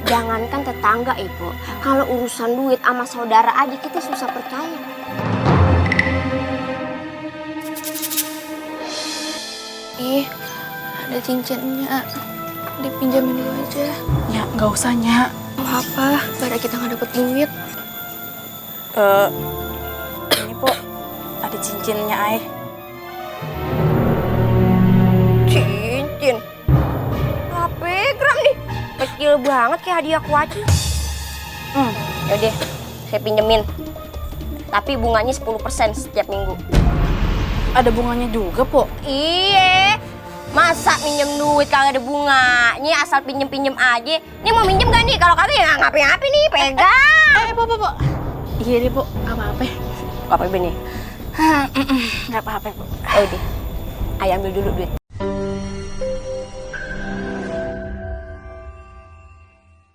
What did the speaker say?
Jangankan tetangga, Ibu. Kalau urusan duit sama saudara aja kita susah percaya. Ih, ada cincinnya. Dipinjamin dulu aja. Ya, nggak usah, Nya. Apa? Karena kita nggak dapet duit. Ini, Po. Ada cincinnya, Ai. Cincin. HP gram nih. Kecil banget kayak hadiah kuaci. Yaudah, saya pinjemin. Tapi bunganya 10% setiap minggu. Ada bunganya juga, Po. Iya. Masa minjem duit kagak ada bunganya, asal pinjem-pinjem aja. Ini mau minjem gak nih? Kalau kagak ya ngapain-ngapain nih, pegang. Po. Iya deh, Po. Apa-apa. Apa ini? Nggak apa-apa, Po. Oh, udah. Ayo ambil dulu duit.